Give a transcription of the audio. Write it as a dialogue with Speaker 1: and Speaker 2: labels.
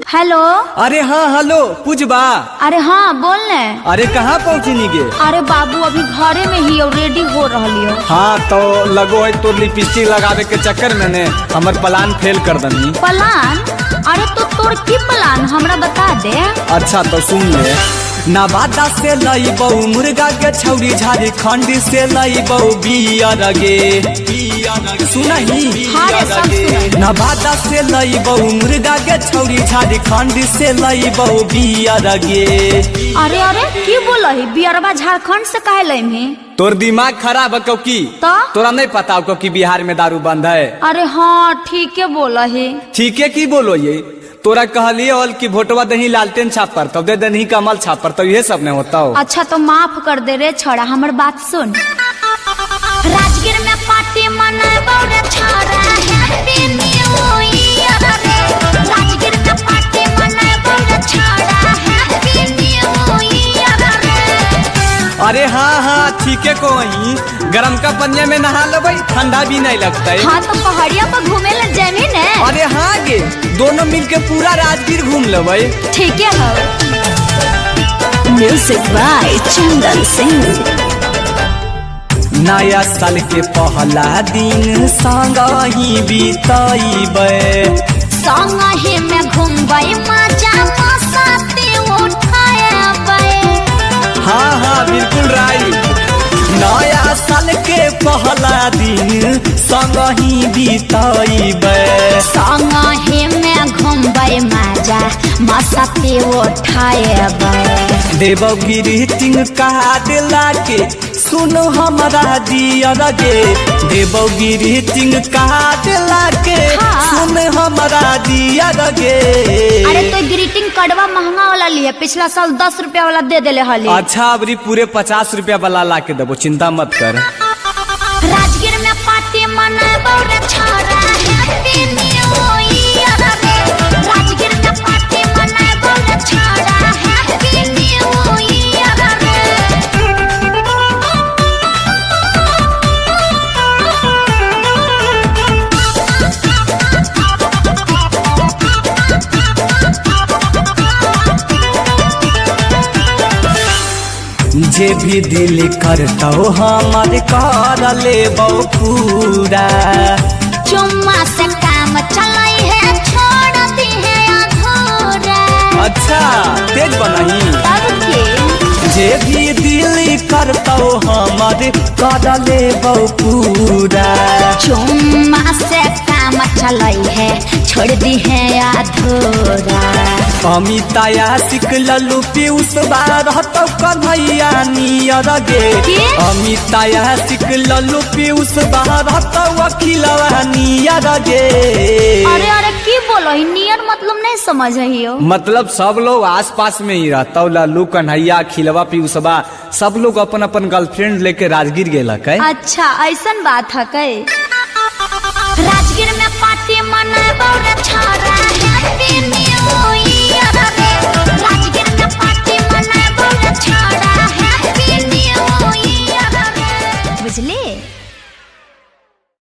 Speaker 1: Hello.
Speaker 2: अरे हाँ hello पूजबा।
Speaker 1: अरे हाँ बोल ने।
Speaker 2: अरे कहाँ पहुँचनी गे?
Speaker 1: अरे बाबू अभी घरे में ही रेडी हो रही हो।
Speaker 2: हाँ तो लगो है तो लिपस्टिक लगावे के चक्कर में ने हमर प्लान फेल कर दनी।
Speaker 1: प्लान? अरे तो तोर की प्लान हमरा बता दे।
Speaker 2: अच्छा तो सुन ले। नवादा से लईबौ मुर्गा के छौरी, झारखंड से लईबौ बियर गे। सुनही?
Speaker 1: हाँ रे, सब सुनही।
Speaker 2: नवादा से लईबौ मुर्गा के छौरी, झारखंड से लईबौ बियर गे।
Speaker 1: अरे अरे की बोलही, बियरवा झारखंड से काहे लईबही?
Speaker 2: तोर दिमाग खराब है की?
Speaker 1: तो?
Speaker 2: तोरा नहीं पता हो कि बिहार में दारू बंद है?
Speaker 1: अरे हाँ ठीक है बोलही।
Speaker 2: ठीक है की बोलो ये? तोरा कहलिए हल कि भोटवा दही लालटेन छाप पर, तब दे दही कमल छाप पर, तो ये सब नहीं होता हो।
Speaker 1: अच्छा तो माफ कर दे रे छोड़ा, हमर बात सुन। राजगीर में पार्टी मनाबो रे छोड़ा, हैप्पी न्यू ईयर रे। राजगीर में पार्टी मनाबो रे छोड़ा, हैप्पी न्यू ईयर रे।
Speaker 2: अरे हाँ हाँ ठीक है, कोई गरम का पनिया में नहा लो भाई, ठंडा भी नहीं लगता है।
Speaker 1: हाँ तो पहाड़िया पर घूमे ले जाबी ने।
Speaker 2: अरे हाँ गे, दोनों मिल के पूरा राजगीर घूम लो भाई।
Speaker 1: ठीक है।
Speaker 3: Music by Chandan Singh.
Speaker 2: नया साल के पहला दिन संग ही बीतैबे,
Speaker 1: संग ही में घूमबै, मजा मस्ती उठाएबै।
Speaker 2: हाँ हाँ बिल्कुल राइट। नया साल के पहला दिन संग ही बीतैबे,
Speaker 1: संग ही में घूमबै, मजा मस्ती उठाएबै।
Speaker 2: देबौ ग्रीटिंग कार्ड लाके सुनो हमारा दियर गे। देबौ ग्रीटिंग कार्ड लाके
Speaker 1: हाँ।
Speaker 2: सुन हमारा दियर गे।
Speaker 1: अरे तो ग्रीटिंग कार्डवा महंगा वाला लिया, पिछला साल 10 रुपया वाला दे देले हली।
Speaker 2: अच्छा अबरी पूरे 50 रुपया वाला ला के देबो, चिंता मत कर।
Speaker 1: राजगीर में पार्टी मनाबो रे छोरा, हैप्पी न्यू ईयर रे। राजगीर में पार्टी मनाबो रे छोरा, हैप्पी न्यू ईयर रे।
Speaker 2: जे भी दिल करतौ हमर कर लेबौ पूरा,
Speaker 1: चुम्मा से काम चलै है छोड़ दी है अधूरा।
Speaker 2: अच्छा तेज बनाही।
Speaker 1: तब के
Speaker 2: जे भी दिल करतौ हमर कर लेबौ पूरा,
Speaker 1: चुम्मा से काम चलै है छोड़ दी है अधूरा।
Speaker 2: अमिताया सिख लल्लू पीयूष रहतौ कन्हैया नियर गे।
Speaker 1: के?
Speaker 2: अमिताया सिख लल्लू पीयूष रहतौ अखिलवा नियर गे।
Speaker 1: अरे अरे की बोलो, नियर मतलब नहीं समझ हो।
Speaker 2: मतलब सब लोग आस पास में ही रहतौ, लल्लू कन्हैया अखिलवा पीयूषवा सब लोग अपन अपन गर्लफ्रेंड लेके राजगीर गेलक है।
Speaker 1: अच्छा ऐसन बात है कै। राजगीर में पार्टी मनाबो रे छोरा,